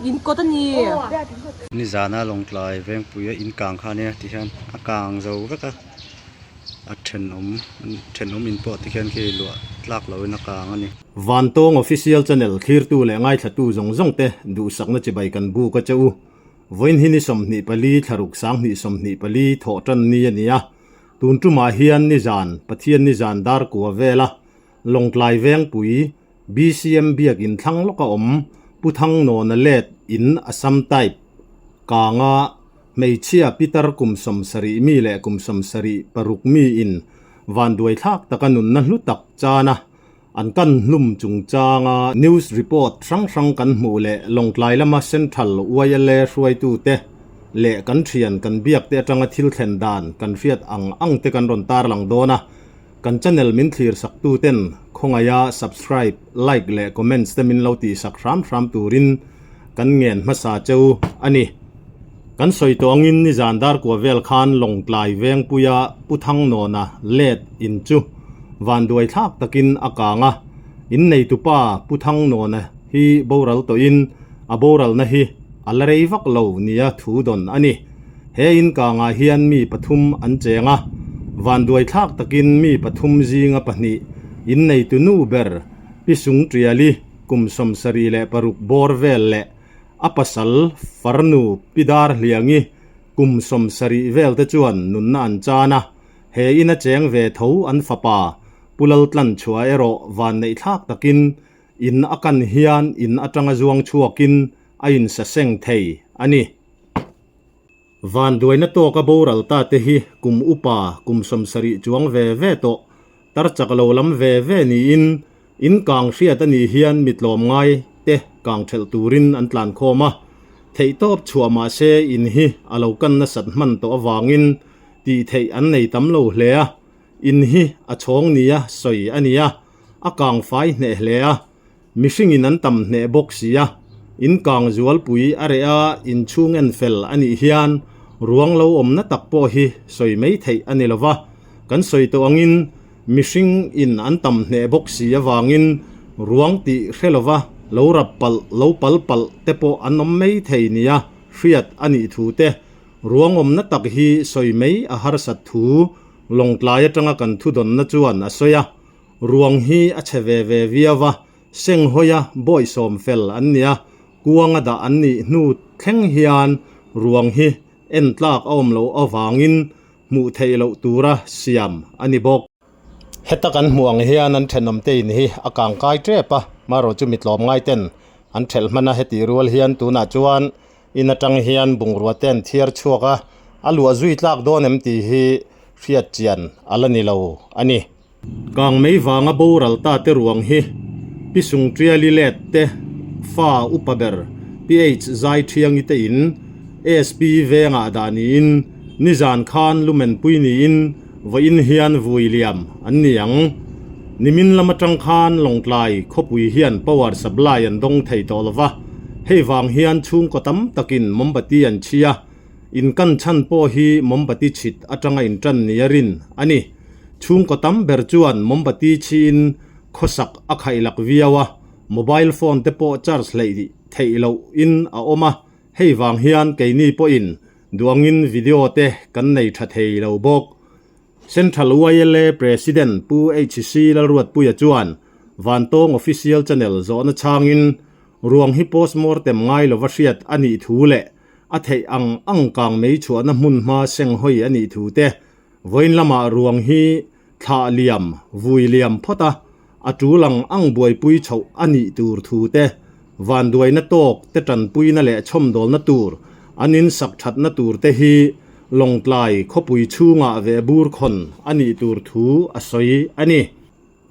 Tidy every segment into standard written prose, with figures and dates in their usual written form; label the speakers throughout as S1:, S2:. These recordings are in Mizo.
S1: In kawt a ni.
S2: Nizana Lawngtlai Vengpuia in kang kha ania ti hian a kang zo vek a, a thenawm thenawm in pawh tikhian khi luah tlak loin a kang a ni.
S3: Vantawng Official Channel thlirtu leh ngaithlatu zawng zawng te duhsakna chibai kan buk a che u. Vawiin hi ni 24 thlaruk 2024 thawh tan ni a ni a, tun tumah hian nizan Pathian nizan dar kua vela Lawngtlai Vengpui BCM biakin thlang lawka awm Pu Thangnawna let in Assam type kanga hmeichhia pitar kum 70 mi leh kum 76 mi in vanduai thlak taka nunna hlu tak chana an kan hlum chungchanga news report hrang hrang kan hmuh leh Lawngtlai lama Central YLA hruaitute leh kan thian kan biak te atanga thil thlen dan kan hriat ang ang te kan rawn tarlang dawn a. Kan channel min thlir sak tu ten khawngaiha subscribe, like leh comments te min lo tih sak hram hram turin kan ngen hmasa cheu a ni. Kan sawi tawh angin nizan dar kua vel khan Lawngtlai Vengpuia Pu Thangnawna let in chu vanduai thlak takin a kang a, in neitupa Pu Thangnawna hi boral tawhin a boralna hi a la rei vak lo nia thu dawn a ni. He in kangah hian mi pathum an cheng a, vanduai thlak takin mi pathum zinga pahnih inneitu nu ber Pi Sung Tiali kum 76 bawr vel leh a pasal farnu Pi Dar Hliangi kum 70 vel te chuan nunna an chan a, he ina cheng ve tho an fapa Pu Laltlan chhuah erawh vanneih thlak takin in a kan hian in atanga zuang chhuakin a insaseng thei a ni. Vanduaina tawka boral ta te hi kum upa kum 70 chuang ve ve tawh, tar chak lo lam ve ve niin in kang hriat a nih hian mi tlawm ngai te kang thelh turin an tlan khawm a, theihtawp chhuah mah se in hi a lo kan nasat hman tawh avangin tih theih an nei tam lo hle a, in hi a chhawng nia sawi a ni a, a kang fai hneh hle a. Mihringin an tam hneh bawk si a, in kang zualpui a reh a, inchhung en fel a nih hian ruang lo awmna tak pawh hi sawi mai theih a ni lo va. Kan sawi tawh angin mihring in an tam hneh bawk si avangin ruang tih hre lo va, lo rap palh, lo pal palh te pawh an awm mai thei nia hriat a nih thu te, ruang awmna tak hi sawi mai a harsat thu Lawngtlai atanga kan thudawnna chuan a sawi a. Ruang hi a chhe ve ve viau a, Senghawia bawi sawm fel an nia, kuanga dah an nih hnu thleng hian ruang hi en tlak a awm loh avangin hmuh theih loh tura siam a ni bawk. Heta kan hmuh ang hian an thenawm te in hi a kang kai tep a, marawh chu mi tlawm ngai ten an thelh hman a, hetih rual hian tunah chuan in atang hian bungrua te an thiar chhuak a, a luah zui tlak dawn em tih hi hriat chian a la ni lo a ni. Kang mei vanga boral ta te ruang hi Pi Sung Tiali let te fa upa ber PH Zai Thiangi te in SP vengah dah niin nizan khan lumenpui niin vawiin hian vui liam an ni ang. Nimin lam atang khan Lawngtlai khawpui hian power supply an dawng thei tawh lova, hei vang hian chhungkaw tam takin mombati an chhi a, in kan chhan pawh hi mombati chhit atanga intan nia rin a ni. Chhungkaw tam ber chuan mombati chhiin khawsak a khaihlak viau a, mobile phone te pawh charge hleih theih loh in a awm a, hei vang hian keini pawhin duangin video te kan nei tha thei lo bawk. Central YLA President Pu HC Lalruatpuia chuan Vantawng Official Channel zawhna chhangin ruang hi postmortem ngai lova hriat a nih thu leh a theih ang ang kang mei chhuahna hmun hma senghawi a nih thu te Vawiin lamah ruang hi thlah liam, vui liam phawt a, a tul ang ang buaipui chhoh a nih tur thu te, vanduaina tawk te tanpuina leh chhawmdawlna tur, an insak thatna tur te hi Lawngtlai khawpui chhungah veh bur khawn a nih tur thu a sawi a ni.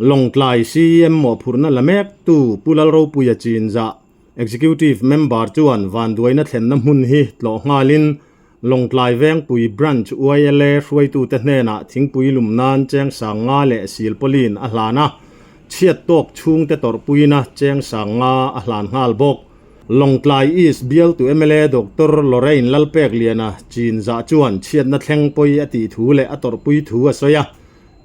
S3: Lawngtlai CEM mawhphurhna la mek tu Pu Lalropuia Chinzah, Executive Member chuan vanduaina thlenna hmun hi tlawh nghalin Lawngtlai Vengpui Branch YLA hruaitute hnenah thingpui lum nan cheng sang nga leh silpawlin a hlan a, chhiat tawk chhungte tawrhpuina cheng sang nga a hlan nghal bawk. Lawngtlai East bialtu mla Doctor Lorraine Lalpekliana Chinzah chuan chhiatna thleng pawi a tih thu leh a tawrhpui thu a sawi a,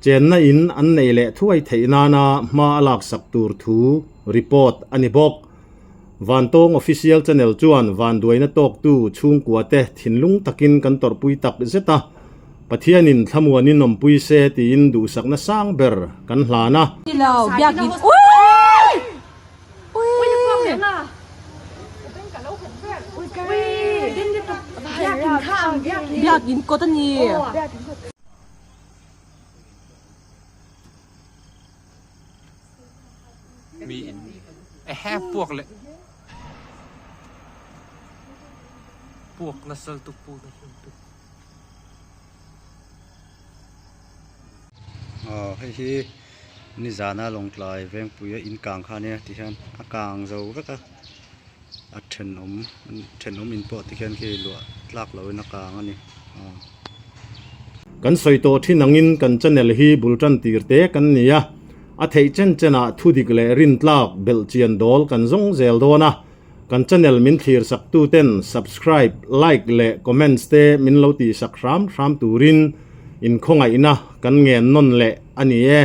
S3: chenna in an nei leh thuai theih nana hma a laksak tur thu report a ni bawk. Vantawng Official Channel chuan vanduaina tawktu chhungkuate thinlung takin kan tawrhpui tak zet a, Pathianin thlamuanin awmpui se tiin duhsakna sang ber kan hlan a.
S1: Mi in ehe puak leh puak nasa lutuk puak nasa lutuk.
S2: Aw hei hi nizana Lawngtlai Vengpuia in kang kha ania tihian a kang zo vek a a thenawm thenawm in pawh tikhian khi luah tlak loin a kang a ni aw.
S3: Kan sawi tawh thin angin kan channel hi bul tan tir te kan ni a, a theih chen chenah thu dik leh rintlak belhchian dawl kan zawng zel dawn a, kan channel min thlir sak tu ten subscribe, like leh comments te min lo tih sak hram hram turin inkhawngaihna kan ngen nawn leh a ni e.